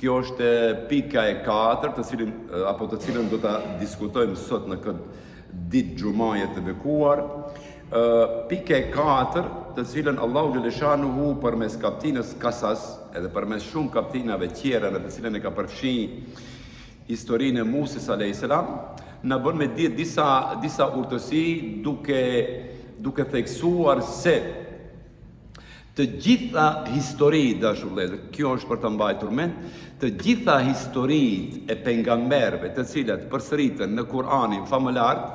Kjo është pika e katërt, të cilin apo të cilën do ta diskutojmë sot në këtë ditë xhumaje të bekuar. Ë pika e katërt, të cilën Allahu xheleshanuhu përmes kaptinës Kasas, edhe përmes shumë kaptinave tjera në të cilën e ka përfshi historinë e Musës alayhis salam, na bën me dije disa disa urtësi duke duke theksuar se Të gjitha historitë, dashur vëllezër, kjo është për ta mbajtur mend, të gjitha historitë e pejgamberëve të cilat përsëriten në Kur'anin famëlartë,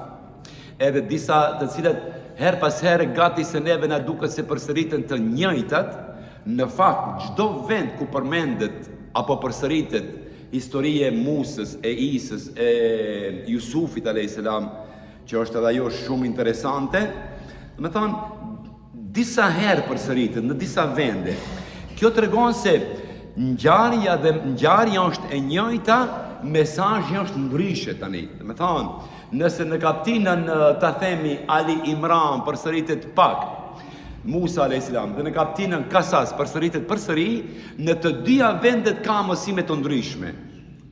edhe disa të cilat herë pas here gati se neve na duket se përsëriten të njëjtat, në fakt çdo vend ku përmendet apo përsëritet historia e Musës, e Isës, e Jusufit alayhis salam, që është edhe ajo shumë interesante, domethënë Disa herë përsëritet në disa vende. Kjo tregon se ngjarja dhe ngjarja është e njëjta, mesazhi është ndryshe tani. Domethënë, nëse në kaptinën ta themi Ali Imran përsëritet pak, Musa a.s. dhe në kaptinën Kasas përsëritet përsëri, në të dyja vendet ka mësime të ndryshme.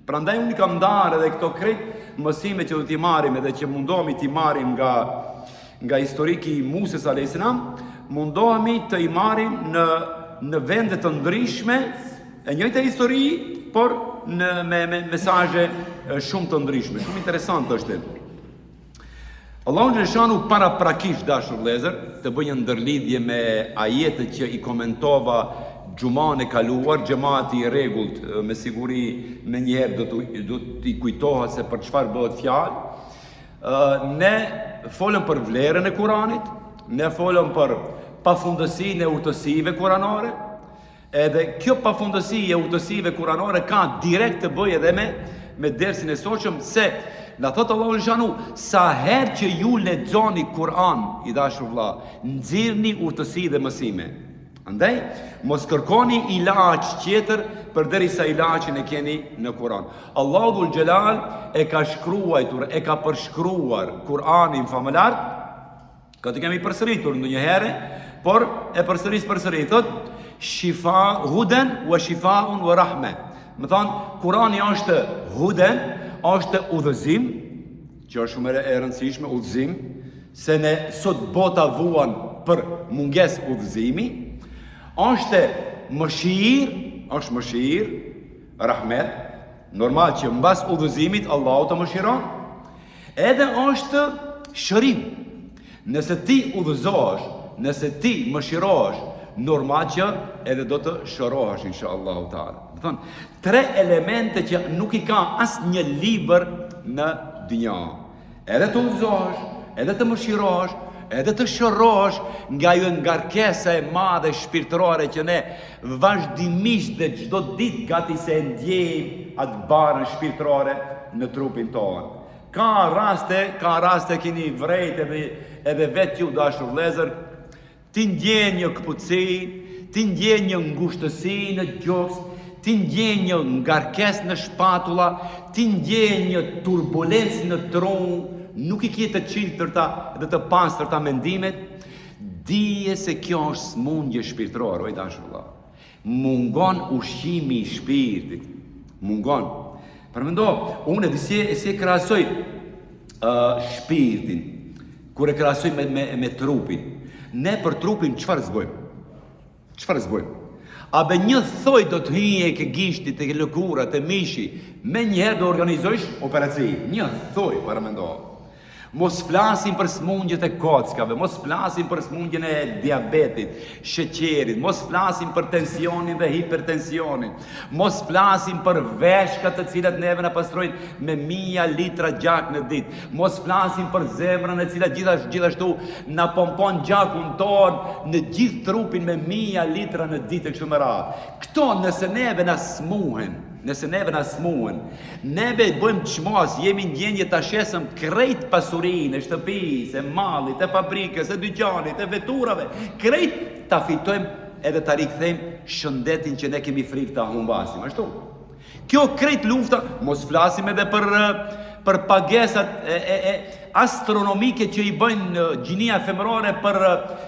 Prandaj unë i kam ndarë edhe këto krejt mësime që do t'i marrim edhe që mundohemi t'i marrim nga Nga historiki i Musës alayhis salam, mundohemi të i marrim në në vende të ndryshme, e njëjta histori, por në me me mesazhe shumë të ndryshme. Shumë interesant është. Allahu xheleshanuhu paraprakisht dashur vëllezër, të bëj një ndërlidhje me ajetet që i komentova xhuman e kaluar, xhemati i rregullt me siguri menjëherë do të do t'i kujtohet se për çfarë bëhet fjalë. Ne folëm për vlerën e Kuranit, ne folëm për pafundësinë e urtësive kuranore, edhe kjo pafundësi e urtësive kuranore ka direkt të bëjë edhe me me dersin e sotshëm se na thotë Allahu xheleshanuhu, sa herë që ju lexoni Kur'an, i dashur vëlla, nxirrni urtësi dhe mësime. Andaj, mos kërkoni ilaç tjetër përderisa ilaçin e keni në Kur'an. Allahu Dhul Xhelal e ka shkruajtur, e ka përshkruar Kur'anin famëlartë, këtë kemi përsëritur ndonjëherë, por e përsëris përsëri, thotë, shifa huden wa shifaun wa rahme. Domethanë, Kur'ani është huden, është udhëzim, që është shumë e rëndësishme, udhëzim, se ne sot bota vuan për mungesë udhëzimi, është mëshirë, është mëshirë, rahmet, normal që mbas udhëzimit Allahu të mëshiron, edhe është shërim. Nëse ti udhëzohesh, nëse ti mëshirohesh, normal që edhe do të shërohesh insha Allahu teala. Domethanë, tre elemente që nuk i ka asnjë libër në dynja. Edhe të udhëzohesh, edhe të mëshirohesh, edhe të shërohesh nga ajo ngarkesa e madhe shpirtërore që ne vazhdimisht dhe çdo ditë gati se e ndjejmë atë barrën shpirtërore në trupin tonë. Ka raste, ka raste keni vrejt edhe, edhe vetë ju dashur vëllezër, Ti ndjen një këputësi, ti ndjen një ngushtësi në gjoks, ti ndjen një ngarkesë në shpatulla, ti ndjen një turbulencë në tru, nuk i ke të çiltërta dhe të pastërta mendimet, dije se kjo është smundje shpirtërore, o i dashur vëlla. Mungon ushqimi i shpirtit. Mungon. Paramendo, unë e di si, si e krahasoj uh, shpirtin, kur e krahasoj me, me, me trupin. Ne për trupin çfarë s'bëjmë? Çfarë s'bëjmë? A be një thoj do të hyjë ke gishti, te lëkura, te mishi, menjëherë do organizojsh operaci. Një thoj, paramendo. Mos flasim për smundjet e kockave, mos flasim për smundjen e diabetit, sheqerit, mos flasim për tensionin dhe hipertensionin, mos flasim për veshkat të cilat neve na pastrojnë me mija litra gjak në ditë, mos flasim për zemrën e cila gjithashtu, gjithashtu na pompon gjakun tonë në gjithë trupin me mija litra në ditë e kështu me radhë. Këto nëse neve na smuhen, Nëse neve na smuhen, neve bëjmë çmos, jemi në gjendje ta shesëm krejt pasurinë e shtëpisë, e mallit, e fabrikës, e dyqanit, e veturave, krejt ta fitojmë edhe ta rikthejmë shëndetin që ne kemi frikë ta humbasim, ashtu. Kjo krejt lufta, mos flasim edhe për për pagesat e, e, e. astronomike që i bëjnë gjinia femërore për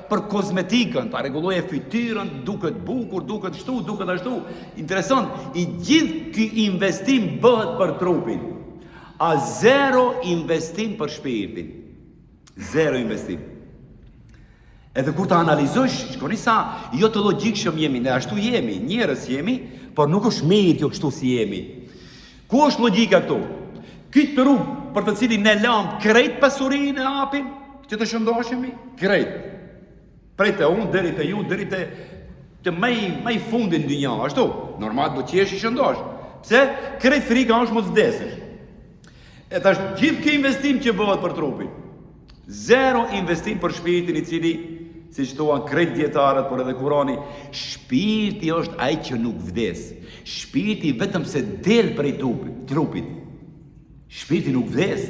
për kozmetikën, ta rregullojë fytyrën, duket bukur, duket shtu, duket ashtu. Interesant, i gjithë ky investim bëhet për trupin. A zero investim për shpirtin. Zero investim. Edhe kur ta analizosh, shikoni sa jo të logjikshëm jemi, ne ashtu jemi, njerëz jemi, por nuk është mirë kjo kështu si jemi. Ku është logjika këtu? Ky trup për të cilin ne lamë krejt pasurinë e hapim, që të shëndoshemi, krejt. Prej te unë deri te ju, deri te te më i më i fundi në dynja, ashtu. Normal do të jesh i shëndosh. Pse? Krejt frika është mos vdesësh. E tash gjithë ky investim që bëhet për trupin, zero investim për shpirtin i cili, siç thuan krejt dijetarët, por edhe Kurani, shpirti është ai që nuk vdes. Shpirti vetëm se del prej trupit, trupit. Shpirti nuk vdes.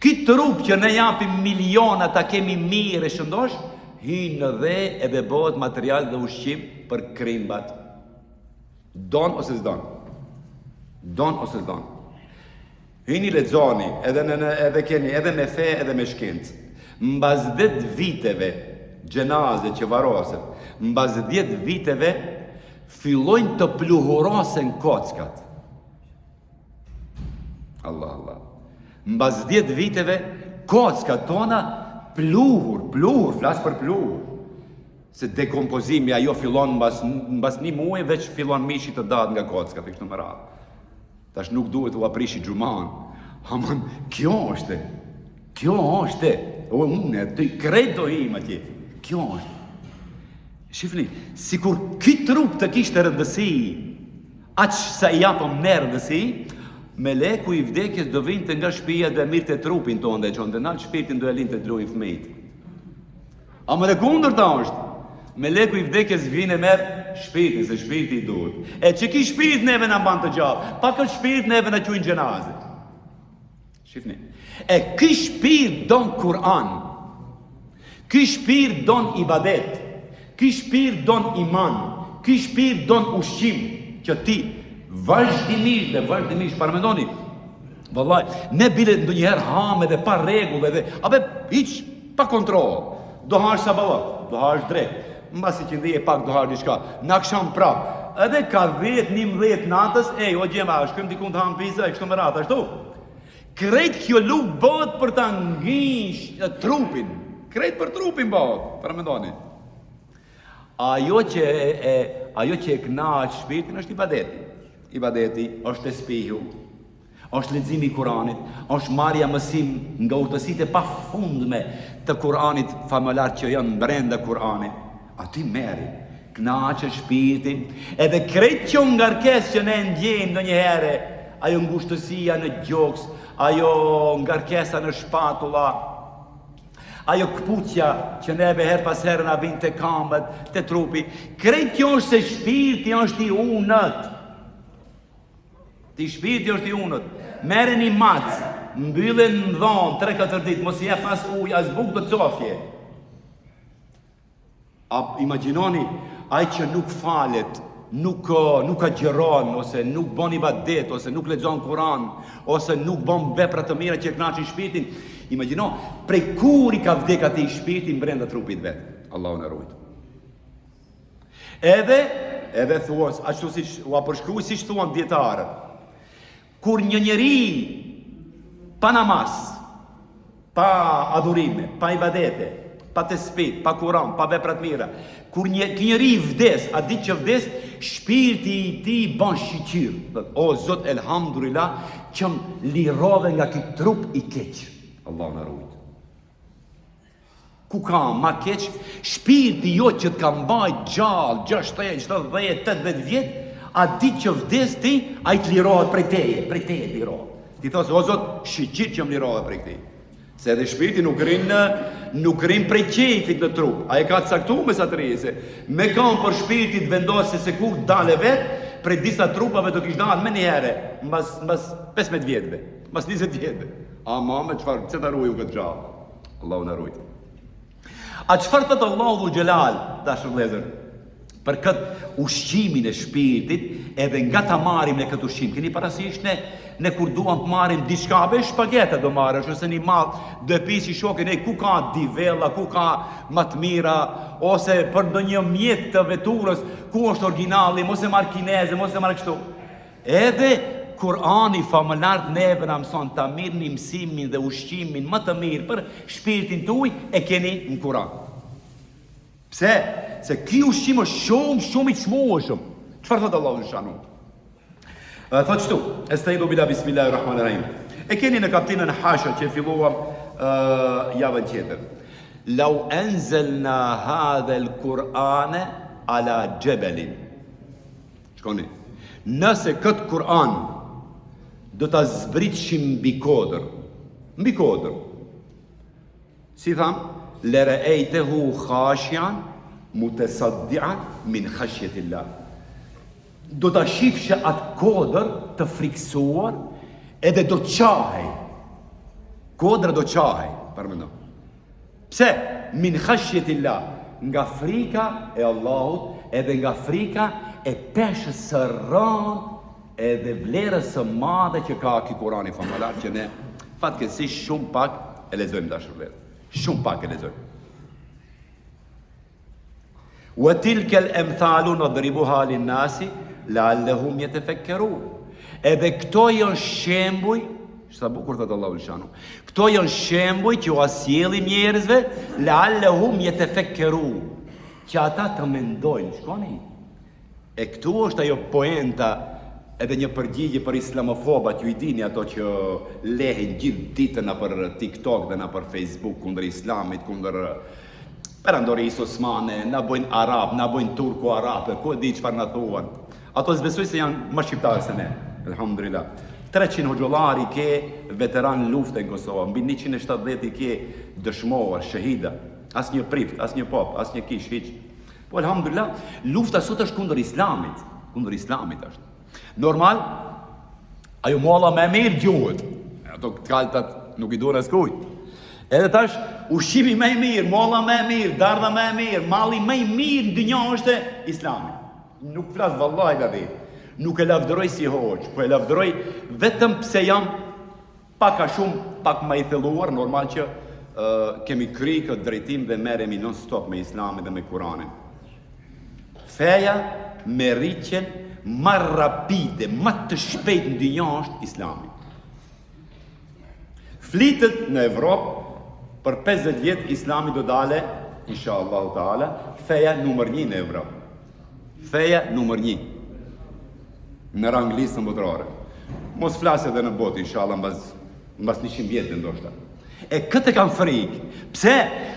Ky trup që ne japim miliona ta kemi mirë e shëndosh, hyn në dhe edhe bëhet material dhe ushqim për krimbat. Don ose s'don. Don ose s'don. Hyni lexoni, edhe në, në edhe keni edhe me fe edhe me shkencë. Mbas 10 viteve xhenaze që varroset, mbas 10 viteve fillojnë të pluhurosen kockat. Allah Allah. Mbas 10 viteve kockat tona pluhur, pluhur, flas për pluhur. Se dekompozimi ajo fillon mbas mbas një muaji veç fillon mishi të dahet nga kockat e kështu me radhë. Tash nuk duhet ua prishi xhuman. Aman, kjo është. Kjo është. O unë ti krejt do him atje. Kjo është. Shifni, sikur ky trup të kishte rëndësi, aq sa i japëm ne rëndësi, meleku i vdekjes do vinte nga shtëpia dhe mirrte trupin tonë dhe e çonte nalt shpirtin do e linte të luajnë fëmijët. Ama e kundërta është. Meleku i vdekjes vjen e merr shpirtin, se shpirti i duhet. E që ky shpirt neve na mban të gjallë, pa këtë shpirt neve na quajnë xhenaze. Shifni. E ky shpirt don Kur'an. Ky shpirt don ibadet. Ky shpirt don iman. Ky shpirt don ushqim që ti vazhdimisht dhe vazhdimisht paramendoni. Vallai, ne bile ndonjëherë hamë edhe pa rregull edhe apo hiç Pa kontroll. Do hash sabah, do hash drekë. Mbas ikindie pak do hash diçka. Në aksham prap. Edhe ka 10, 11 natës, ej, o djema, a shkojmë dikun të hamë pizza e kështu me radhë, ashtu. Krejt kjo luftë bëhet për ta ngish trupin. Krejt për trupin bëhet, paramendoni. Ajo që e, e ajo që e kënaq shpirtin është ibadeti. Ibadeti është tespihu, Është leximi i Kuranit, është marrja mësim nga urtësitë e pafundme të Kuranit famëlartë që janë brenda Kuranit. Aty merri, kënaqe shpirtin, edhe krejt kjo ngarkesë që ne ndjejmë ndonjëherë, ajo ngushtësia në gjoks, ajo ngarkesa në shpatulla, ajo këputja që neve herë pas here na vjen te kambët, te trupi, krejt kjo është se shpirti është i unët. Ti shpirti është i unët. Merre një macë, mbylle në dhomë 3-4 ditë, mos i jep as ujë, as bukë do të cofje. A imagjinoni ai që nuk falet, nuk nuk agjëron ose nuk bën ibadet ose nuk lexon Kur'an ose nuk bën vepra të mira që e kënaqin shpirtin, imagjino prej kur i ka vdek atij shpirti brenda trupit vet. Allahu na rujt. Edhe, edhe thua, ashtu siç ua përshkruaj siç thuan dijetarët. Kur një njeri pa namaz, pa adhurime, pa ibadete, pa tespi, pa Kuran, pa vepra të mira, kur një ky njeri vdes, atë ditë që vdes, shpirti i tij bën shyqyr. Thotë, o Zot, elhamdulillah, që më lirove nga ky trup i keq. Allahu na rujt. Ku ka ma keq, shpirti jot që të ka mbajt gjallë, 60, 70, 80 vjet, atë ditë që vdes ti, ai të lirohet prej teje, prej teje të lirohet. Ti thua se o Zot, shyqyr që më lirove prej këtij. Se edhe shpirti nuk rrin nuk rrin prej qejfit në trup. Ai e ka të caktuar me sa të rrijë se me kanë për shpirti të vendosë se kur dale vet, prej disa trupave do kish dalë menjëherë, mbas mbas 15 vjetëve, mbas 20 vjetëve. Ama me çfarë, pse ta ruaj këtë gjallë? Allahu na rujt. A çfarë thotë Allahu dhul xhelal, dashur vëllezër, për këtë ushqimin e shpirtit Edhe nga ta marrim ne këtë ushqim, keni parasysh ne, ne kur duam të marrim diçka, be shpageta do marrësh, ose një mall, do e pyesi shokin, e ku ka Divella, ku ka ma të mira, ose për ndonjë mjet të veturës, ku është origjinali, mos e marr kineze, mos e marr kështu. Edhe Kurani famëlartë neve na mëson ta mirrni mësimin dhe ushqimin më të mirë për shpirtin tuaj e keni në Kur'an. Pse? Se ky ushqim është shumë shumë i çmueshëm. Çfarë thotë Allahu xhele shanuhu? Thotë kështu, Esteidhu billah bismillahir rahmanir rahim. E keni në kaptinën Hasha që e filluam uh, javën tjetër. Lau enzelna hadhel Kur'ane ala xhebelin. Shikoni. Nëse këtë Kur'an do ta zbritshim mbi kodër, mbi kodër. Si thamë, le reejtehu khashian mutesaddian min khashjetillah. Do ta shifshe atë kodër të frikësuar edhe do qahej. Kodra do qahej, paramendo. Pse? Min khashjetillah, nga frika e Allahut edhe nga frika e peshës së rëndë edhe vlerës së madhe që ka ky Kurani famëlartë që ne fatkeqësisht shumë pak e lexojmë dashur vëllezër. Shumë pak e lexojmë. Wa tilka al-amthalu nadribuha lin-nasi la'allahum yatafakkarun. Edhe këto janë shembuj, sa bukur thotë Allahu xhele shanuhu. Këto janë shembuj që ua sjellim njerëzve la'allahum yatafakkarun, që ata të mendojnë, shikoni. E këtu është ajo poenta edhe një përgjigje për islamofobat, ju i dini ato që lehin gjithë ditën nëpër TikTok dhe nëpër Facebook kundër islamit, kundër perandorisë osmane, na bëjnë arab, na bëjnë turko arabe, ku e di çfarë na thuan. Ato s'besoj se janë më shqiptarë se ne. Elhamdulillah. 300 hoxhollar i ke veteran lufte në Kosovë, mbi 170 i ke dëshmorë, shehida. Asnjë prift, asnjë pop, asnjë kishë hiç. Po elhamdulillah, lufta sot është kundër islamit, kundër islamit është. Normal, ajo molla më e mirë gjuhet. Ato të kaltat nuk i duhen askujt. Edhe tash ushqimi më i mirë, molla më e mirë, dardha më e mirë, malli më i mirë në dynja është Islami. Nuk flas vallahi lavdi. Nuk e lavdëroj si hoxhë, po e lavdëroj vetëm pse jam Pak a shumë, pak ma i thelluar, normal që uh, kemi kry këtë drejtim dhe merremi non stop me Islamin dhe me Kuranin. Feja me rritjen ma rapide, ma të shpejt në dynja është Islami. Flitet në Evropë për 50 vjet Islami do dale, insha Allahu Teala, feja numër 1 në Evropë. Feja numër 1 në rang listën botërore. Mos flas edhe në botë, inshallah, mbas, mbas 100 vjetëve ndoshta. E këtë e kam frikë. Pse?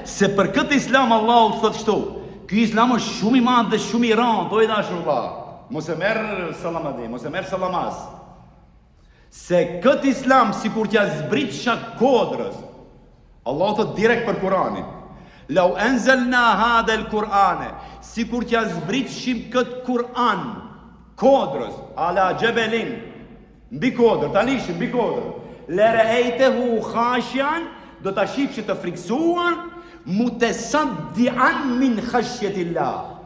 Se për këtë islam Allahu të thotë kështu. Ky islam është shumë i madh dhe shumë i rëndë, o i dashur vëlla. Mos e merr sallamadi, mos e merr sallamas. Se këtë islam sikur t'ja zbritsha kodrës, Allahu thotë direkt për Kur'anin. Lau enzelna hadhel Kur'ane, sikur t'ja zbritshim këtë Kur'an kodrës, ala xhebelin, mbi kodër, ta lishim mbi kodër. Le reejtehu khashian, do ta shifshe të frikësuar, mutesaddian min khashjetillah.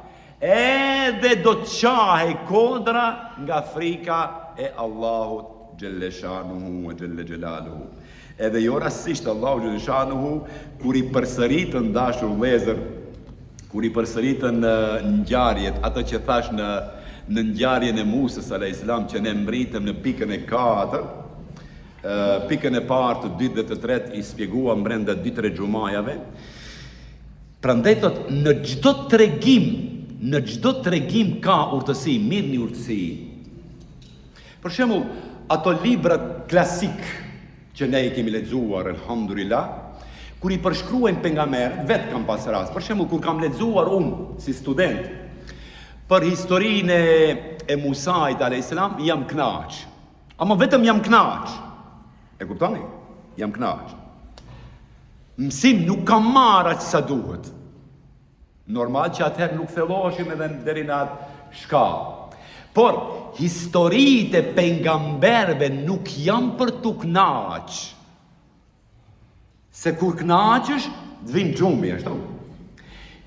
Edhe do të qahej kodra nga frika e Allahut xhelle shanuhu e xhelle xhelaluhu. Edhe jo rastësisht Allahu xhelle shanuhu kur i përsëritën dashur vëllezër, kur i përsëritën ngjarjet, ato që thash në në ngjarjen e Musës alayhis salam që ne mbritëm në pikën e katërt, pikën e parë, të dytë dhe të tretë i spjeguam brenda 2-3 xhumajave. Prandaj thot në çdo tregim, në çdo tregim ka urtësi, mirrni urtësi. Për shembull, ato librat klasik që ne i kemi lexuar, elhamdulillah, kur i përshkruajnë pejgamberët, vetë kam pas rast. Për shembull, kur kam lexuar unë si student për historinë e, e Musait alayhis salam, jam kënaq. Ama vetëm jam kënaq. E kuptoni? Jam kënaq. Mësim nuk kam marrë aq sa duhet. Normal që atëherë nuk thelloheshim edhe deri në atë shkallë. Por, historitë e pejgamberëve nuk janë për t'u knaq. Se kur knaqesh, të vin gjumi, ashtu.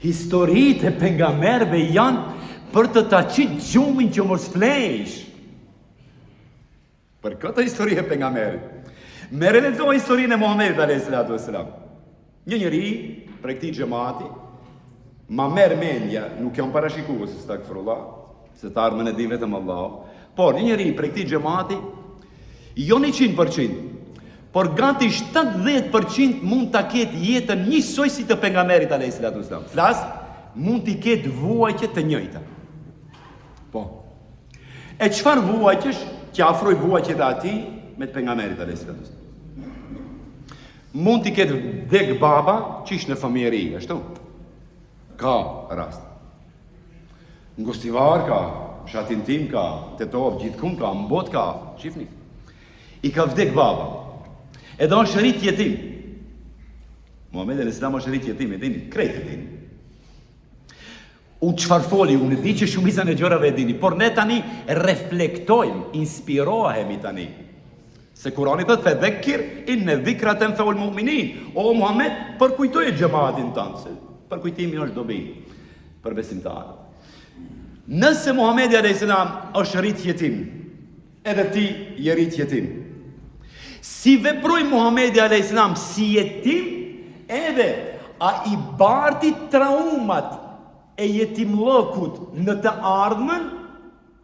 Historitë e pejgamberëve janë Për të ta qitë gjumin që mos flejsh. Për këtë histori e pejgamberit. Merre lexo historinë e Muhamedit alayhi salatu wasalam. Një njeri prej këtij xhemati ma merr mendja, nuk jam parashikues, estagfirullah, se të ardhmen e di vetëm Allahu, por një njeri prej këtij xhemati jo 100%, por gati 70% mund ta ketë jetën njësoj si të pejgamberit alayhi salatu wasalam. Flas, mund t'i ketë vuajtje të njëjta. Po. E çfarë vuajtjesh që afroj vuajtjet e atij me të pejgamberit alayhi salatu wasalam. Mund t'i ketë vdek baba qysh në fëmijëri, ashtu? Ka rast. Në Gostivar ka, fshatin tim ka, Tetovë, gjithkund ka, në botë ka, shifni. I ka vdek baba. Edhe është rrit jetim. Muhamedi alayhi salam është rrit jetim, e dini, krejt e dini. Unë çfarë foli, unë e di që shumicën e gjërave e dini, por ne tani reflektojmë, inspirohemi tani. Se Kurani thotë fe dhekkir inne dhikra tenfeul mu'minin. O Muhammed, përkujtoje xhematin tënd, se përkujtimi është dobi për besimtarët. Nëse Muhamedi alayhis salam është rrit jetim, Edhe ti je rrit jetim. Si veproi Muhamedi alayhis salam si jetim, edhe a i barti traumat e jetimllëkut në të ardhmen,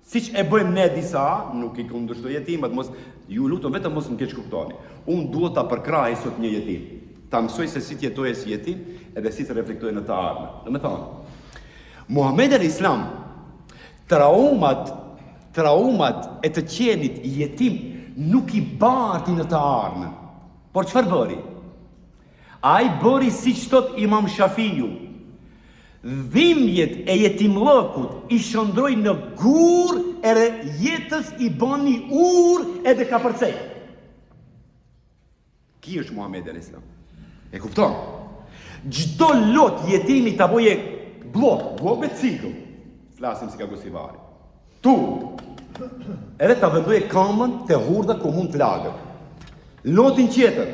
siç e bëjmë ne disa, nuk i kundërshtoj jetimat, mos ju lutem vetëm mos më keqkuptoni. Unë duhet ta përkrahi sot një jetim, ta mësoj se si të jetojë si jetim edhe si të reflektojë në të ardhmen. Domethënë, Muhamedi alayhis salam Traumat, traumat e të qenit jetim nuk i barti në të ardhmen. Por çfarë bëri? Ai bëri siç thotë Imam Shafiu. Dhimbjet e jetimllëkut i shndërroi në gur edhe jetës i bani urë edhe kapërcej. Ki është Muhamedi alayhis salam. E kupton? Çdo lot jetimi ta boje bllok, bllok me cigëll. Flasim si ka Gostivari. Tu. Edhe ta vendoje kamën te hurdha ku mund të lagët. Lotin tjetër,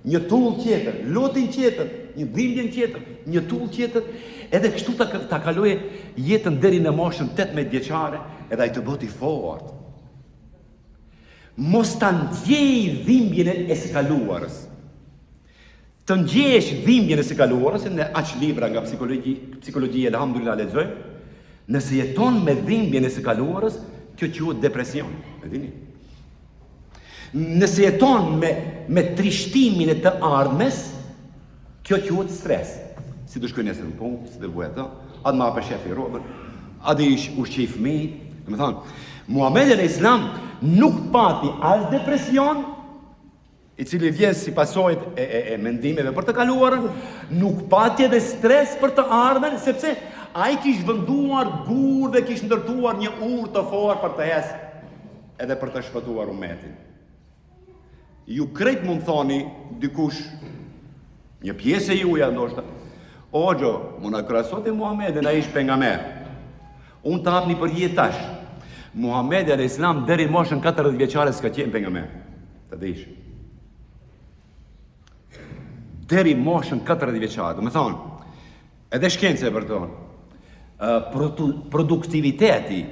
një tull tjetër, lotin tjetër, një dhimbjen tjetër, një tull tjetër, edhe kështu ta, ta kaloje jetën deri në moshën 18 vjeçare, edhe ai të bëhet i fortë. Mos ta ndjej dhimbjen e së kaluarës. Të ndjesh dhimbjen e së kaluarës, ne aq libra nga psikologji, psikologjia elhamdulillah lexojmë, nëse jeton me dhimbjen e së kaluarës, kjo quhet depresion, e dini? Nëse jeton me me trishtimin e të ardhmes, Kjo quhet stres. Si do shkoj nesër në punë, si do bëj atë, a do ma japë shefi rrogën, a do i ushqej fëmijët, domethënë, Muhamedi alayhis salam nuk pati as depresion, i cili vjen si pasojë e, e, e mendimeve për të kaluarën, nuk pati edhe stres për të ardhmen, sepse ai kish venduar gur dhe kish ndërtuar një urë të fortë për të ecë edhe për të shpëtuar umetin. Ju krejt mund thoni dikush, një pjesë e juja ndoshta, o hoxhë, mos na krahaso ti Muhammedin, ai është pejgamber. Unë ta hap një përgjigje tash. Muhammedi a.s. deri moshën 40 vjeçare s'ka qenë pejgamber. Ta dish. Deri moshën 40 vjeçare. Domethonë, edhe shkenca e vërteton, produktiviteti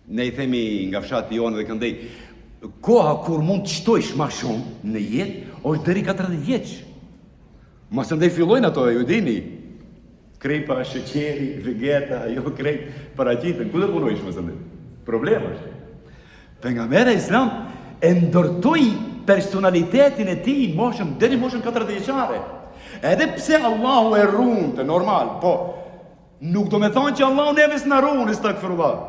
Ne i themi nga fshati jonë dhe këndej, koha kur mund të shtojsh ma shumë në jetë, është deri 40 vjeç. Masandej fillojnë ato, ju dini, kripa, sheqeri, vegeta, jo krejt, paraqiten, ku do punojsh masandej? Problem është. Pejgamberi alejhi selam e ndërtoi personalitetin e tij moshën deri moshën 40 vjeçare. Edhe pse Allahu e runte normal, po Nuk do me thonë që Allahu neve s'na run, estagfirullah.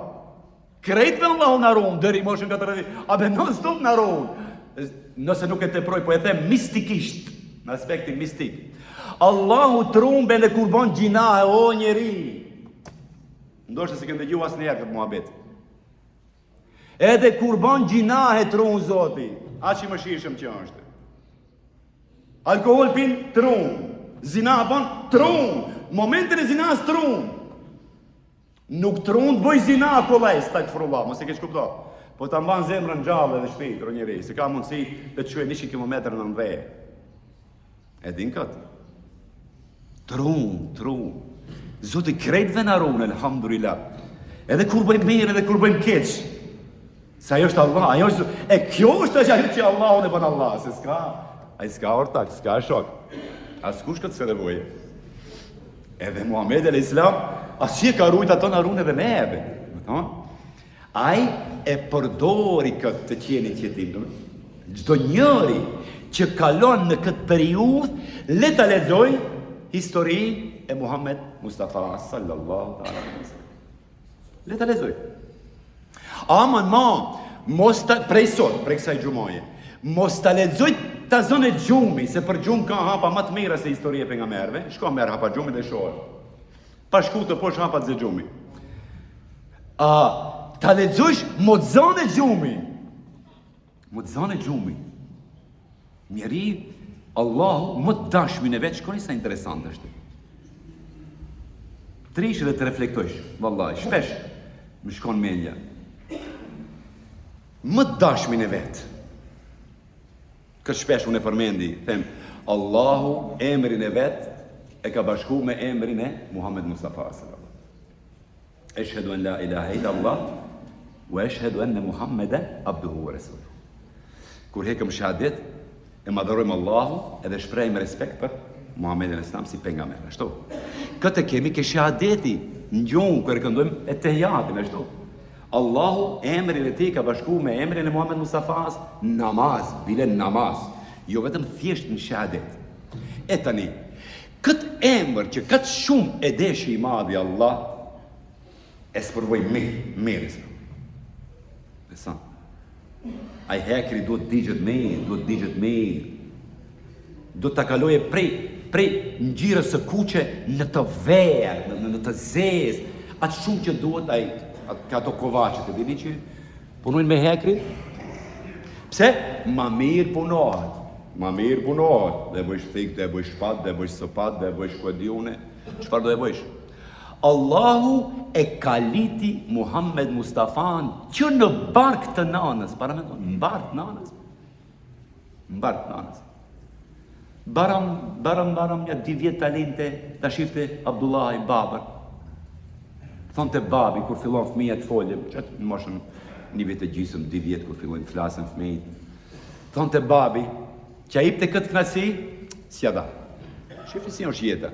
Krejtve Allahu na run, deri moshën 40, a be non stop na run. Nëse nuk e teproj, po e them mistikisht, në aspektin mistik. Allahu t'run edhe kur bon gjynahe, o njeri. Ndoshta s'e ke ndëgju asnjëherë këtë muhabet. Edhe kur bon gjynahe t'run Zoti, aq i mëshirshëm që është. Alkohol pin t'run. Zina bën t'run. Momentin e zinas t'run. Nuk t'run të bëj zina kollaj, estagfirullah, mos e keqkupto. Po ta mban zemrën gjallë edhe shpejt, o njeri, se ka mundësi të të çojë 100 km në dhe. E din këtë? T'run, t'run. Zoti krejtve na run, elhamdulillah. Edhe kur bëjmë mirë, edhe kur bëjmë keq. Se ajo është Allah, ajo është... E kjo është ajo që Allahun e bën Allah, se s'ka... Ai s'ka ortak, s'ka shok. Askush këtë s'e nevojë. Edhe Muhammed alayhis salam, as që e ka rujt ato na run edhe neve. Me thonë, ai e përdori këtë të qenit jetim. Çdo njeri që kalon në këtë periudhë, le ta lexojë historinë e Muhammed Mustafa sallallahu alaihi wasallam. Le ta lexojë. Aman ma, mos ta prej sot, prej kësaj xhumaje. Mos ta lexoj ta zonë gjumi, se për gjumë ka hapa më të mira se historia e pejgamberëve. Shko merr hapa gjumit dhe shoh. Pa shku të poshtë hapa të gjumi. A ta lexojsh mos zonë gjumi. Mos t'zonë gjumi. Njeri, Allahu, më të dashmin e vet, shikoni sa interesant është. Të rrish dhe të reflektojsh, vallahi, shpesh, më shkon mendja. Më të dashmin e vet. Këtë shpesh unë e përmendi, them, Allahu emrin e vet e ka bashku me emrin e Muhammed Mustafa sallallahu Eshhedu en la ilahe illa Allah wa eshhedu enne Muhammeden abduhu wa rasuluhu. Kur hekëm shahadet, e madhërojmë Allahu edhe shprehim respekt për Muhammedin alejhi selam si pejgamber. Ashtu. Këtë kemi ke shahadeti në gjuhë kur e këndojmë etehijatin ashtu. Allahu emrin e tij ka bashku me emrin e Muhammed Mustafas namaz, bile namaz, jo vetëm thjesht në shahadet. E tani, Këtë emër që kaq shumë e deshi i madhi Allah, e sprovoi mirë, mirë e sprovoi. Beson. Ai hekri duhet digjet mirë, duhet digjet mirë. Do ta kaloje prej prej ngjyrës së kuqe në të verdhë, në, në, në të zezë, aq shumë që duhet ai at, ka ato kovaçet, e dini që Punojnë me hekrin? Pse? Ma mirë punohet. Ma mirë punohet. Dhe bëjsh thikë, dhe bëjsh shpatë, dhe bëjsh sëpatë, dhe bëjsh ku e di une. Çfarë do e bëjsh? Allahu e kaliti Muhammed Mustafan që në bark të nanës, paramendo, në bark të nanës, në bark të nanës. Baram, baram, baram, ja dy vjet ta linte, ta shifte Abdullahi babën. Thonte babi, kur fillon fëmija të folë, që në moshën një vit e gjysëm, dy vjet, kur fillojnë të flasin fëmijët. Thonte babi, që a ipte këtë knaqësi, s'ja dha. Shifni si është jeta.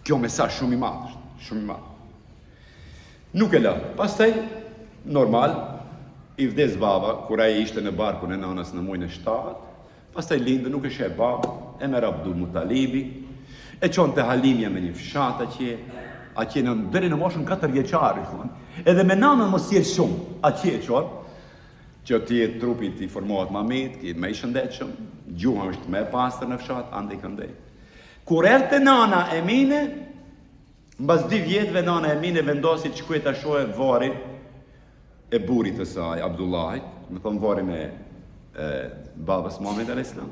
Kjo mesazh shumë i madh, shumë i madh. Nuk e la. Pastaj, normal, i vdes baba, kur ai ishte në barkun e nënës në muajin e 7, pastaj lindë, nuk e sheh baba, e merr Abdul Mutalibi, e çon te Halimja me një fshat atje, atje në deri në moshën 4 vjeçare, thonë. Edhe me nanën mos jetë shumë, atje e çon, që të jetë trupi t'i formohet më mirë, të jetë më i shëndetshëm, gjuha është më e pastër në fshat, andej këndej. Kur erdh te nana Emine, Mbas dy vjetëve nana Emine vendosi të shkojë ta shohë varrin e burrit të saj, Abdullahit, me thonë varrin e, e babës Muhammed alayhis salam.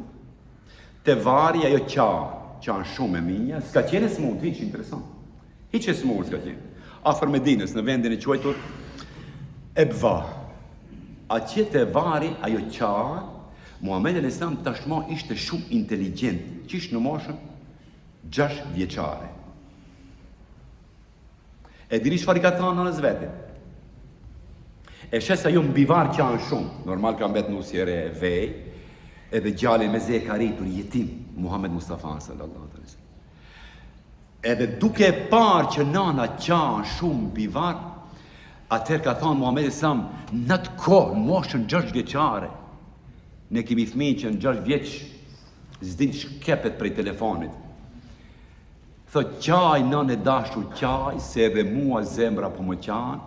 Te varri ajo qa, qan shumë Eminja, s'ka qenë e smurt, hiç interesant. Hiç e smurt s'ka qenë. Afër Medinës, në vendin e quajtur Ebva. Atje te varri ajo qa, Muhammed alayhis salam tashmë ishte shumë inteligjent, qysh në moshën 6 vjeçare. E dini çfarë i ka thënë nënës vetit? E sheh se ajo mbi varr qan shumë. Normal ka mbet nusje e re e vej, edhe djali mezi e ka rritur jetim Muhammed Mustafa sallallahu alaihi wasallam. Edhe duke e parë që nana qan shumë mbi varr, atëherë ka thënë Muhamedi sallam në atë kohë, në moshën 6 vjeçare. Ne kemi fëmijë që në 6 vjeç S'din ç'kepet prej telefonit. Thot qaj nënë e dashur qaj se edhe mua zemra po më qan.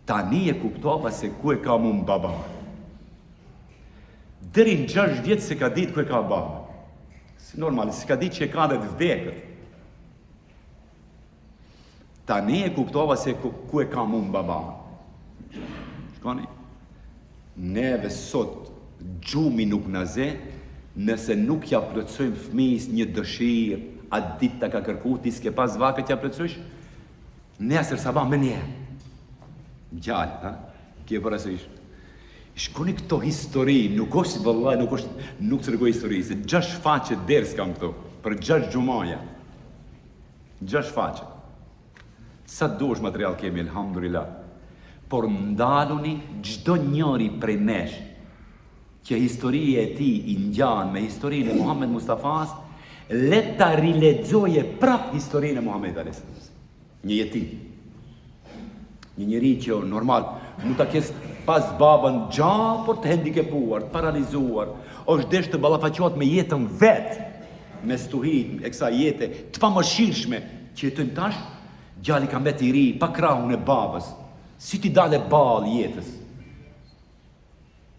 Tani e kuptova se ku e kam unë baban. Deri në 6 vjet s'e ka ditë ku e ka babën. Si normal, s'e ka ditë që e ka dhe të vdekët. Tani e kuptova se ku, ku e kam unë baban. Shkoni. Neve sot gjumi nuk na ze, nëse nuk ja plotësojmë fëmijës një dëshirë, atë ditë ta ka kërku, ti s'ke pas vakët t'ja plotësojsh, nesër sabah menjëherë. Djalë, ha? Kje parasysh? Shkoni këto histori, nuk është vëllai, nuk është, nuk të tregoj histori, se gjashtë faqe ders kam këtu, për gjashtë xhumaja. Gjashtë faqe. Sa të duash material kemi, elhamdulillah. Por ndaluni çdo njëri prej nesh që historia e tij i ngjan me historinë e Muhammed Mustafas, le ta rilexoje prap historinë e Muhammedit alayhis salam. Një jetim. Një njeri që normal mund ta ketë pas babën gjallë, por të hendikepuar, të paralizuar, është desh të ballafaqohet me jetën vet, me stuhitë e kësaj jete të pamëshirshme që jetojmë tash, djali ka mbet i ri, pa krahun e babës. Si t'i dale ballë jetës?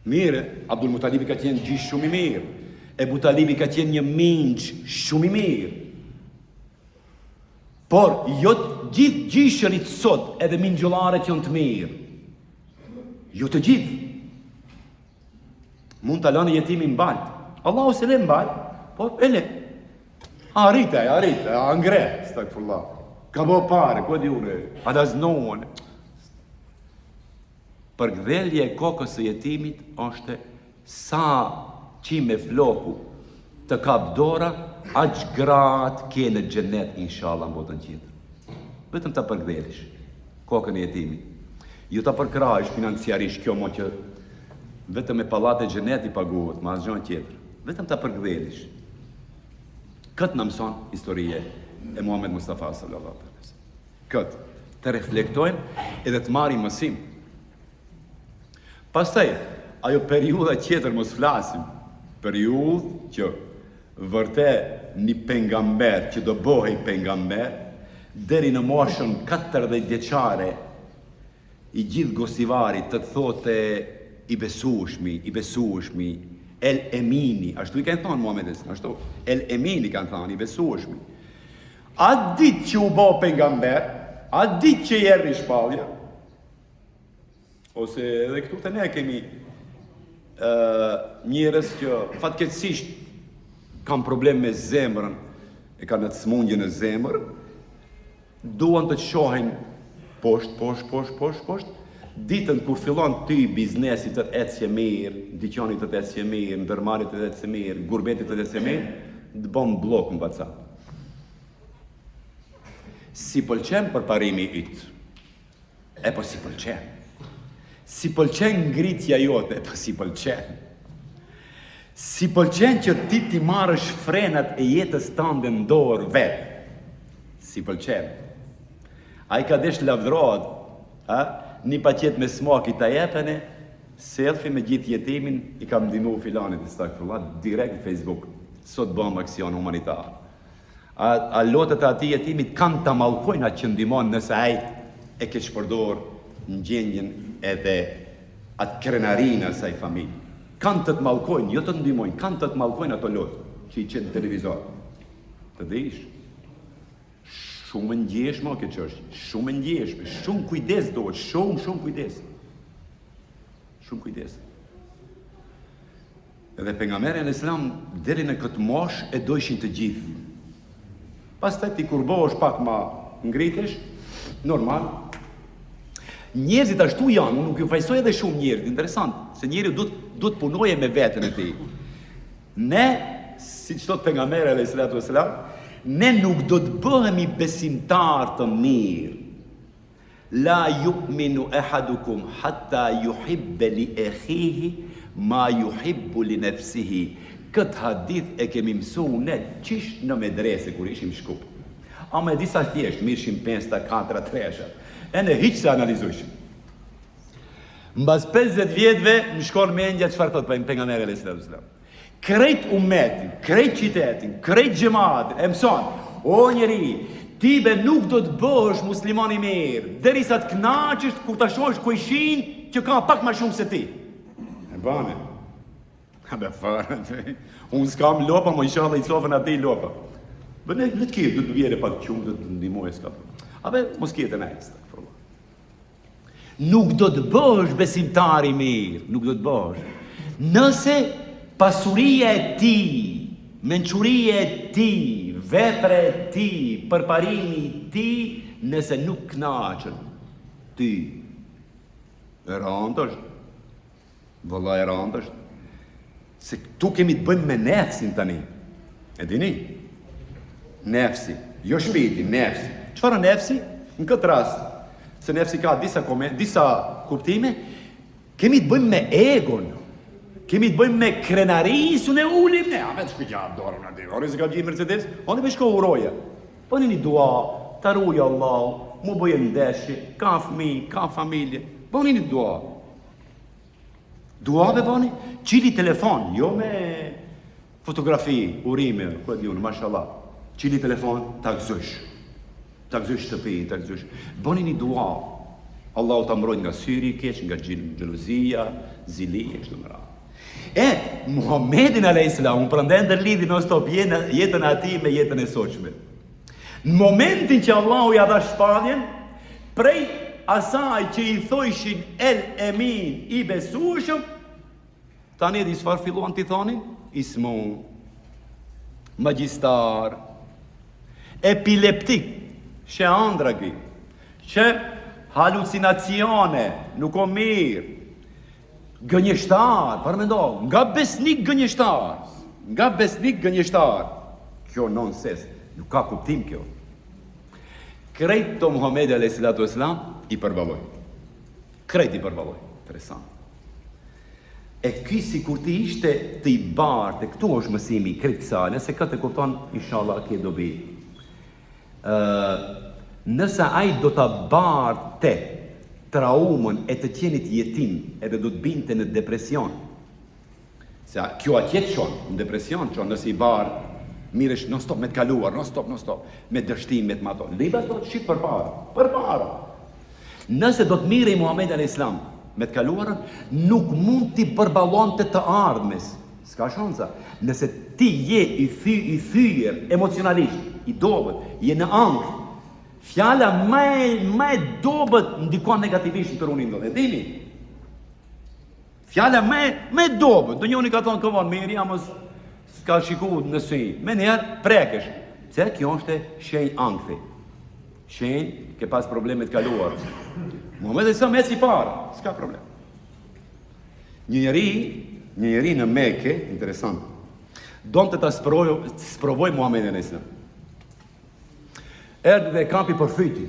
Mirë, Abdul Mutalibi ka qenë gjysh shumë i mirë. Ebu Talibi ka qenë një mixhë shumë i mirë. Por, jo të gjithë gjyshërit sot edhe mixhallarët janë të mirë. Jo të gjithë. Mund ta lënë jetimin n'baltë. Allahu s'e le n'baltë, po e le. A rrit, a rrit, a ngre, estagfurullah. Ka bo pare, ku e di unë, a laznohen. Përkëdhelja e kokës së jetimit është sa qime floku të kap dora, aq gradë ke në xhenet inshallah në botën tjetër. Vetëm ta përkëdhelish kokën e jetimit. Jo ta përkrahësh financiarisht kjo mo që vetëm me pallate xheneti paguhet, me asgjë tjetër. Vetëm ta përkëdhelish. Këtë na mëson historia e Muhammed Mustafa sallallahu alaihi wasallam. Këtë, të reflektojmë edhe të marrim mësim. Pastaj, ajo periudha tjetër mos flasim, periudhë që vërtet një pengamber që do bëhej pengamber, deri në moshën 40 vjeçare, I gjithë Gostivari të të thote i besueshmi, i besueshmi, El Emini, ashtu i kanë thonë Muhamedit, ashtu, El Emini kanë thonë, i besueshmi. Atë ditë që u bë pejgamber, atë ditë që i erdhi shpallja, ose edhe këtu te ne kemi ë njerëz që fatkeqësisht kanë problem me zemrën, e kanë atë sëmundje në zemër, Duan të të shohin poshtë, poshtë, poshtë, poshtë, poshtë. Ditën kur fillon ty biznesi të të ecje mirë, dyqani të të ecje mirë, ndërmarrja të të ecje mirë, gurbeti të të ecje mirë, të bën bllok në WhatsApp. S'i pëlqen përparimi yt. E po s'i pëlqen. S'i pëlqen ngritja jote, e po s'i pëlqen. S'i pëlqen që ti t'i marrësh frenat e jetës tënde në dorë vetë. S'i pëlqen. Ai ka desh lavdrohet, ha? Një paqet me smaki ta jepene, selfie me gjithë jetimin i kam ndihmu filanit, estagfirullah, direkt në Facebook. Sot bëmë aksion humanitar. A, a lotët e atij jetimit kanë ta mallkojnë atë që ndihmon nëse ai e keqpërdor ndjenjën edhe atë krenarinë e asaj familje. Kanë të të mallkojnë, jo të të ndihmojnë, kanë të të mallkojnë ato lot që i qet në televizor. Të dish. Shumë e ndjeshme kjo çështje, shumë e ndjeshme, shumë kujdes duhet, shumë shumë kujdes. Shumë kujdes. Edhe pejgamberi alejhi selam deri në këtë moshë e dojshin të gjithë. Pastaj ti kur bëhesh pak ma ngritesh, normal. Njerëzit ashtu janë, unë nuk ju fajsoj edhe shumë njerëzit, interesant, se njeriu duhet duhet punoje me veten e tij. Ne, siç thotë pejgamberi alejhi salatu wasalam, ne nuk do të bëhemi besimtar të mirë La yu'minu ahadukum hatta yuhibbe li akhihi ma yuhibbu li nefsihi. Këtë hadith e kemi mësu ne qysh në medrese kur ishim Shkup. Ama e disa thjesht mirrshim pesta, katra, tresha. E ne hiç s'e analizojshim. Mbas 50 vjetëve më shkon mendja çfarë thotë pejgamberi alejhi salatu wasalam. Krejt umetin, krejt qytetin, krejt xhematin, e mëson, o njeri, ti be nuk do të bëhesh musliman i mirë, derisa të kënaqesh kur ta shohësh kojshin që ka pak ma shumë se ti. E bane. A be fare, unë s'kam lopa, mo inshallah i cofën atij lopa. Be ne, le të kje, do të vjere pak qumë, do të ndihmoj, s'ka. A be, mos kjetë e nejtë, Nuk do të bëhesh besimtar i mirë, nuk do të bëhesh. Nëse pasuria e tij, mençuria e tij, vepra e tij, përparimi i tij, nëse nuk kënaqën ty. E randë është. Vëlla e randë është. Se këtu kemi të bëjmë me nefsin tani. E dini? Nefsi. Jo shpirti, nefsi. Çfarë nefsi? Në këtë rast, se nefsi ka disa komen, disa kuptime, kemi të bëjmë me egon. Kemi të bëjmë me krenarinë, se ne ulim ne. A me të shkujt ja dorën aty. Ore se ka gjë Mercedes, unë më shko uroja. Bëni një dua, ta ruaj Allahu, mu bëje ndeshi, ka fëmijë, ka familje. Bëni një dua. Dua be bëni, çili telefon, jo me fotografi, urime, ku e di unë, mashallah. Çili telefon, ta gëzosh. Ta gëzosh shtëpinë, ta gëzosh. Bëni një dua. Allahu ta mbrojt nga syri i keq, nga xhelozia, zilia, kështu me radhë. E, Muhammedin a.s. unë prandaj ndërlidhi non stop jetën e atij me jetën e sotshme. Në momentin që Allahu ja dha shpalljen, prej asaj që i thojshin El Emin i besueshëm, tani e di çfarë filluan t'i thonin? I smu, magjistar, epileptik, sheh andrra ky, sheh halucinacione, nuk o mirë, Gënjeshtar, paramendo, nga besnik gënjeshtar, nga besnik gënjeshtar. Kjo nonsens, nuk ka kuptim kjo. Krejt to Muhammedi a.s. i përballoi. Krejt i përballoi. Interesant. E ky sikur të ishte të i barte, këtu është mësimi i krejt kësaj, nëse këtë e kupton, inshallah, ke dobi. Ë, nëse ai do ta barte traumën e të qenit jetim edhe do të binte në depresion, se kjo atje të çon, në depresion çon nëse i bar mirresh non stop me të kaluar, non stop, non stop, me dështim, me të mato. Liba do të shit përpara, përpara. Nëse do të mirrej Muhamedi alayhis salam me të kaluarën, nuk mund t'i përballonte të ardhmes. S'ka shansa. Nëse ti je i thy, i thyer emocionalisht, i dobët, je në ankth, fjala më e më e dobët ndikon negativisht në trunin tënd. E dini? Fjala më e më e dobët, ndonjëri ka thonë këvon mirë, ama s'ka shiku në sy. Menjëherë prekesh. Pse kjo është shenjë ankthi. Shenjë ke pas probleme të kaluar. Muhamedi sa më eci para, s'ka problem. Një njeri, një njeri në Mekë, interesant, donte ta sprovoj, sprovoj Muhammedin alejhi selam. Erdhi dhe e kapi për fyti.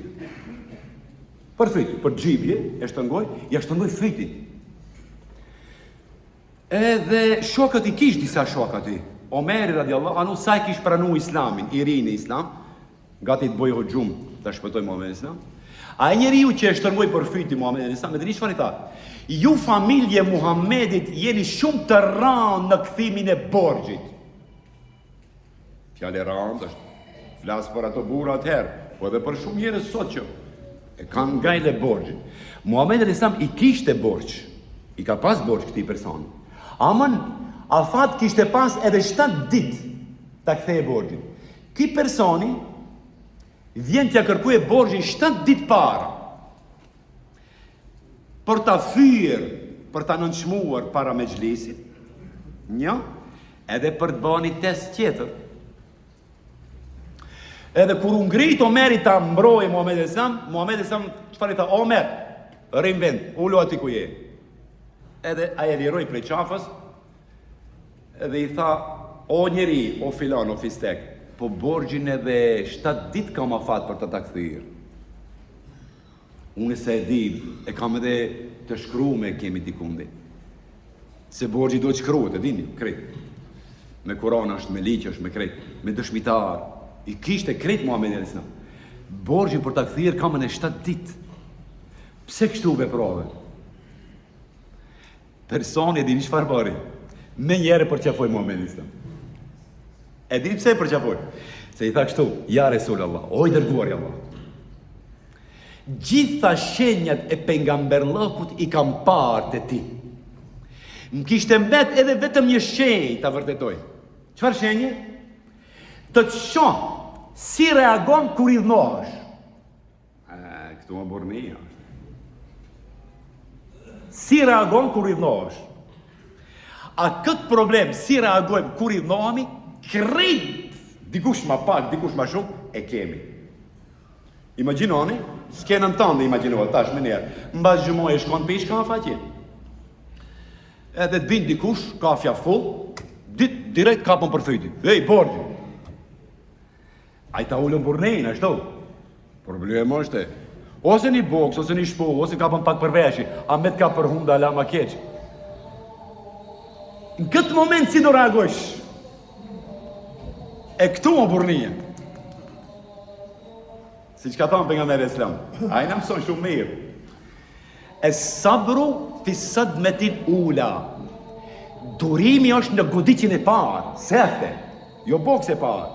Për fyti, për xhybje, e shtëngoi, ja shtëngoi fytin. Edhe shokët i kish disa shokë aty. Omeri radiallahu anhu sa e kish pranu islamin, i ri në islam, Gati të bëjë hujum ta shpëtojë Muhamedin alejhi selam. Ai njeriu që e shtërngoi për fyti Muhamedin alejhi selam, e dini çfarë i tha? Ju familje Muhamedit jeni shumë të rëndë në kthimin e borxhit. Fjalë e rëndë është. Flas për ato burra atëherë, po edhe për shumë njerëz sot që e kanë gajle borxhin. Muhamedi alejhi selam i kishte borxh. I ka pas borxh këtij personi. Amën afat kishte pas edhe 7 ditë ta kthejë borxhin. Ky personi vjen t'ja kërkojë borxhin 7 ditë para. Për ta fyer, për ta nënçmuar para mexhlisit, një, edhe për të bërë një test tjetër. Edhe kur u ngrit Omeri ta mbrojë Muhamedin alejhi selam, Muhamedi alejhi selam çfarë i tha Omer? Rri në vend, ulu aty ku je. Edhe ai e liroi prej qafës, Edhe i tha, o njeri, o filan, o fistek, po borxhin edhe 7 ditë kam afat për të ta kthyer. Unë se e di, e kam edhe të shkrume kemi dikundi. Se borxhi duhet shkruhet, e dini, krejt. Me Kuran është, me ligj është, me krejt, me dëshmitar. I kishte krejt Muhamedi alejhi selam. Borxhin për ta kthyer kam edhe 7 ditë. Pse kështu veprove? Personi e dini çfarë bëri? Menjëherë e përqafoi Muhamedin alejhi selam. E dini pse e përqafoi? Se i tha kështu, ja Resul Allah, o i dërguari i Allahut. Gjitha shenjat e pejgamberllëkut i kam parë te ti. Më kishte mbet edhe vetëm një shenjë ta vërtetoj. Çfarë shenje? Të të shoh si reagon kur idhnohesh. Këtu më burrnia. Si reagon kur idhnohesh? A këtë problem si reagojmë kur idhnohemi? Krejt dikush ma pak, dikush ma shumë, e kemi. Imagjinoni, skenën tënde imagjinoje, tash menjëherë. Mbas xhumaje shkon pish kafe atje. Edhe të vjen dikush, kafja full, dit, direkt kapën për fyti. Ej, borxhi. Ai ta ulën burrnin, ashtu. Problem është. Ose një boks, ose një shpull, ose kapën pak për veshi, a me të kap për hunde ala ma keq. Në këtë moment si do reagojsh? E këtu o burrnia. Siç ka thonë pejgamberi islam. Ai na mëson shumë mirë. Es sabru fi sadmetil ula. Durimi është në goditjen e parë, sefte, jo boks e parë.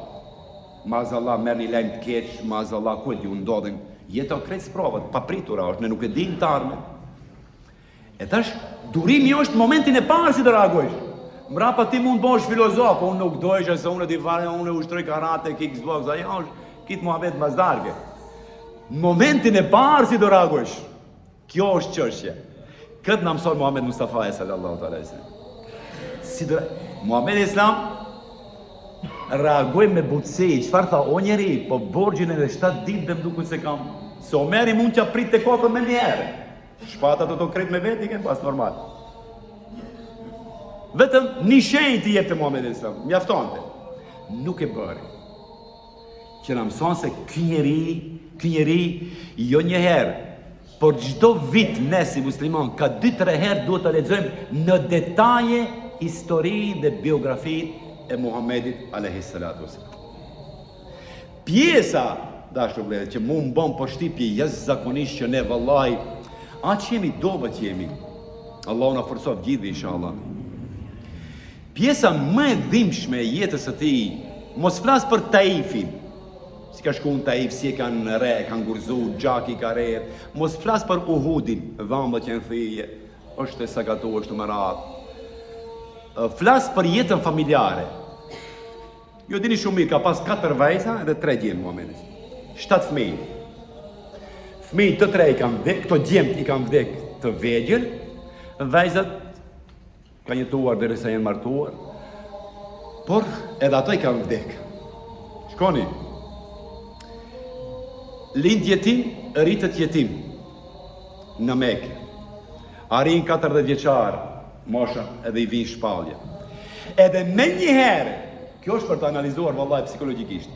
Mazallah merr një lajm të keq, mazallah ku e di unë ndodhin. Jeta o krejt sprova të papritura është, ne nuk e dimë të ardhmen. E tash, durimi është momentin e parë si do reagojsh. Mrapa ti mund bëhesh filozof, unë nuk dojsha se unë e di fare, unë e ushtroj karate, kickbox, ajo është kitë muhabet mbas darke. Momentin e parë si do reagojsh. Kjo është çështja. Këtë na mëson Muhammed Mustafa sallallahu alaihi wasallam. Si do Muhamedi Islam reagoi me butësi, çfarë tha o njeri, po borxhin edhe 7 ditë dhe më duket se kam. Se Omeri mund t'ja pritte kokën menjëherë. Shpatat ato krejt me veti i ken pas normal. Vetëm një shenjë t'i jepte Muhamedi Islam, mjaftonte. Nuk e bëri. Që na mëson se ky njeri, ky njeri jo një herë, por çdo vit ne si musliman ka 2-3 herë duhet ta lexojmë në detaje historinë dhe biografinë e Muhamedit alayhi salatu wasalam. Pjesa, dashur vëllezër, që mu më bën përshtypje jashtëzakonisht që ne vallahi aq jemi dobët jemi. Allahu na forcoftë gjithë inshallah. Pjesa më e dhimbshme e jetës së tij, mos flas për Taifin, si ka shku në Taif, si e kanë re, e kanë gurzu, gjaki ka rrjedh, mos flas për Uhudin, dhambët që janë thyje, është e sakatu, është me radhë. Flas për jetën familjare. Ju dini shumë mirë, ka pas katër vajza dhe tre djem Muhamedi. Shtatë fëmijë. Fëmijë të tre i kanë vdek, këto djemt i kanë vdek të vegjël, vajzat Kanë jetuar derisa janë martuar, por edhe ato i kanë vdek. Shkoni. Lind jetim, rritet jetim në Mekë. Arrin 40 vjeçar, mosha edhe i vin shpallja. Edhe menjëherë, kjo është për të analizuar vallahi psikologjikisht.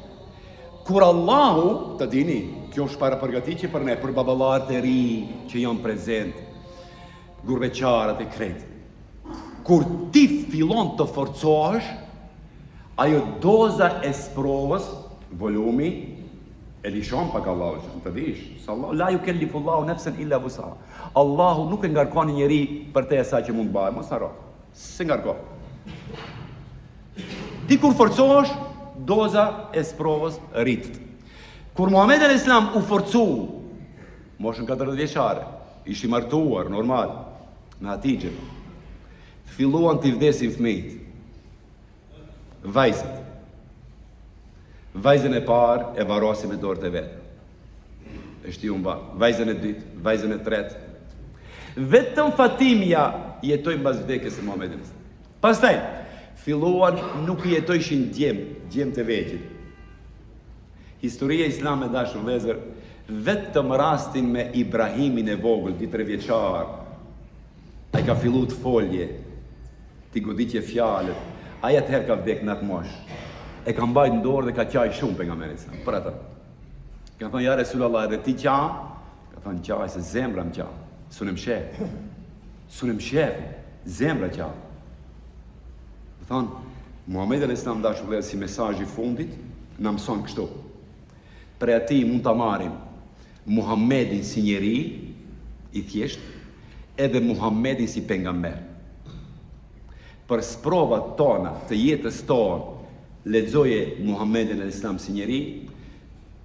Kur Allahu, të dini, kjo është parapërgatitje për ne, për baballarët e ri që janë prezent, Gurbeqarët e krejt. Kur ti fillon të forcohesh, ajo doza e sprovës, volumi, e lishon pak Allahu që të dish, se Allah, la jukellifullahu nefsen illa vusaha. Allahu nuk e ngarkon një njeri përtej asaj që mund të bajë, mos harro, s'e ngarkon. Ti kur forcohesh, doza e sprovës rritet. Kur Muhammed alejhi selam u forcu, moshën 40 vjeçare, Ish i martuar, normal, me Hatixhen. Filluan t'i vdesin fëmijët. Vajzat. Vajzën e parë e varrosi me dorët e veta. E shtiu në varr. Vajzën e dytë, vajzën e tretë. Vetëm Fatimja jetoi mbas vdekjes së Muhamedit. Pastaj filluan nuk i jetojshin djem, djem të vegjël. Historia islame dashur vëllezër, vetëm rastin me Ibrahimin e vogël, dy tre vjeçar, ai ka fillu të folje, t'i goditje fjalët, ai atëherë ka vdek në atë moshë. E ka mbajt në dorë dhe ka qaj shumë pejgamberi sa për atë. Ka thënë ja Resulallah edhe ti qan, ka thënë qaj se zemra më qan, s'un e mshef. S'un e mshef, zemra qan. Me thonë, Muhamedi alayhis salam dashur vëllezër si mesazh i fundit na mëson kështu. Prej atij mund ta marrim Muhammedin si njeri i thjesht, edhe Muhammedin si pejgamber. Për sprovat tona të jetës tonë, lexoje Muhammedin alayhis salam si njeri,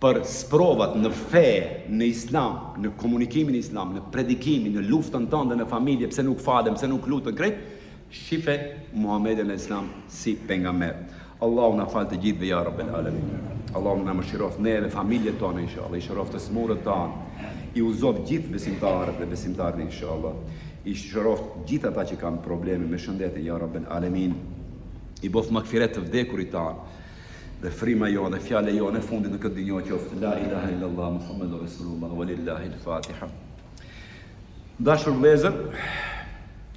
për sprovat në fe, në islam, në komunikimin islam, në predikimin, në luftën tënde në familje, pse nuk falem, pse nuk luten krejt, Shife Muhammedin alejhi selam si pejgamber. Allahu na faltë të gjithëve ja Rabbel Alemin. Allahu na mëshiroftë neve, familjet tona inshallah, i shëroftë të smurët tanë, i udhëzoftë gjithë besimtarët dhe besimtaret inshallah. I shëroftë gjithë ata që kanë probleme me shëndetin ja Rabbel Alemin. I boftë magfiret të vdekurit tanë. Dhe frima jonë dhe fjala jonë e fundit në këtë dynjo qoftë la ilaha illallah Muhammedur Rasulullah walillahi al-Fatiha. Dashur vëllezër,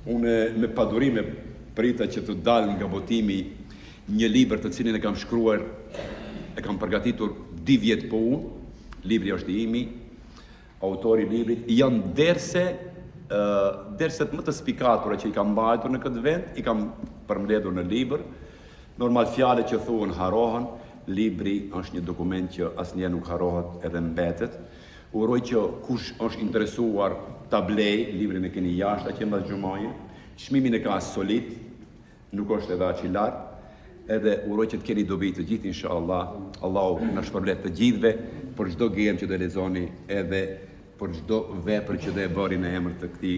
unë me padurim e prita që të dalë nga botimi një libër të cilin e kam shkruar, e kam përgatitur Dy vjet punë, libri është i imi, autori i librit, janë derse, derset më të spikatura që i kam mbajtur në këtë vend, i kam përmbledhur në libër. Normal fjalët që thuhen harrohen, libri është një dokument që asnjëherë nuk harrohet edhe mbetet. Uroj që kush është interesuar ta blej, librin e keni jashtë atje mbas xhumaje. Çmimin e ka solid, nuk është edhe aq i lartë. Edhe uroj që të keni dobi të gjithë inshallah. Allahu na shpërbleftë të gjithëve për çdo germë që do lexoni edhe për çdo vepër që do e bëni në emër të këtij.